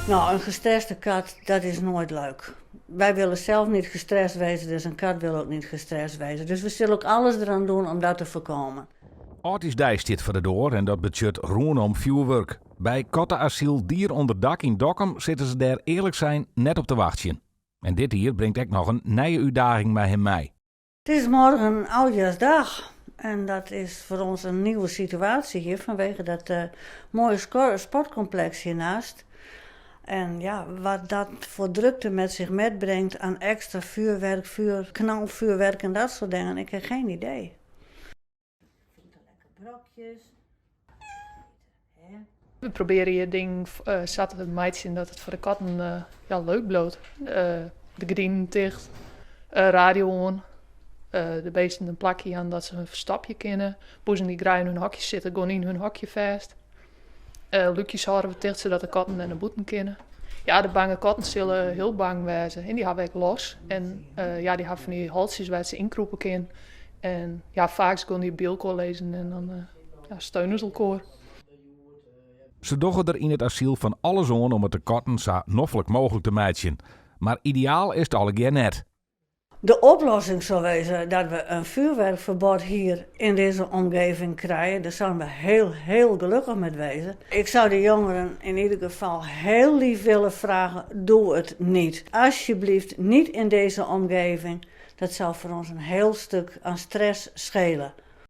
Nou, een gestreste kat, dat is nooit leuk. Wij willen zelf niet gestrest wezen, dus een kat wil ook niet gestrest wezen. Dus we zullen ook alles eraan doen om dat te voorkomen. Aldjiersdei stiet foar de doar en dat betsjut rûnom fjoerwurk. By kattenasyl Dier onder Dak yn Dokkum sitte se dêr earlik sein net op te wachtsjen. En dit jier bringt ek noch in nije útdaging mei him mei. Het is morgen Oudjaarsdag en dat is voor ons een nieuwe situatie hier vanwege dat mooie sportcomplex hiernaast. En ja, wat dat voor drukte met zich metbrengt aan extra vuurwerk, vuur, knalvuurwerk en dat soort dingen, ik heb geen idee. Lekker brokjes. We probearje hjir dingen sa te meitsjen dat it foar de katten ja, leuk bliuwt. De gerdinen ticht, radio oan, de bisten in plakje jaan dat se hun ferstopje kinne. Poezen dy't graach yn hun hokje sitte, gean yn hun hokje fêst. Lúkjes hâlde we ticht sadat de katten net nei bûten kinne. Ja, de bange katten sille hiel bang wêze en dy hawwe we ek los. En ja, dy hawwe fan dy holtsjes wêr't se ynkrûpe kinne. En ja, faaks gean dy by elkoar lizzen en dan ja, steune se elkoar. Se dogge der yn it asyl fan alles oan om it de katten sa noflik mooglik te meitsjen. Mar ideaal is it allegear net. De oplossing soe wêze dat we in vuurwerkverbod hier in deze omgeving krije. Daar zouden we heel, heel gelukkig met wezen. Ik zou de jongeren in ieder geval heel lief willen vragen, doe het niet. Alsjeblieft niet in deze omgeving. Dat zou voor ons een heel stuk aan stress schelen.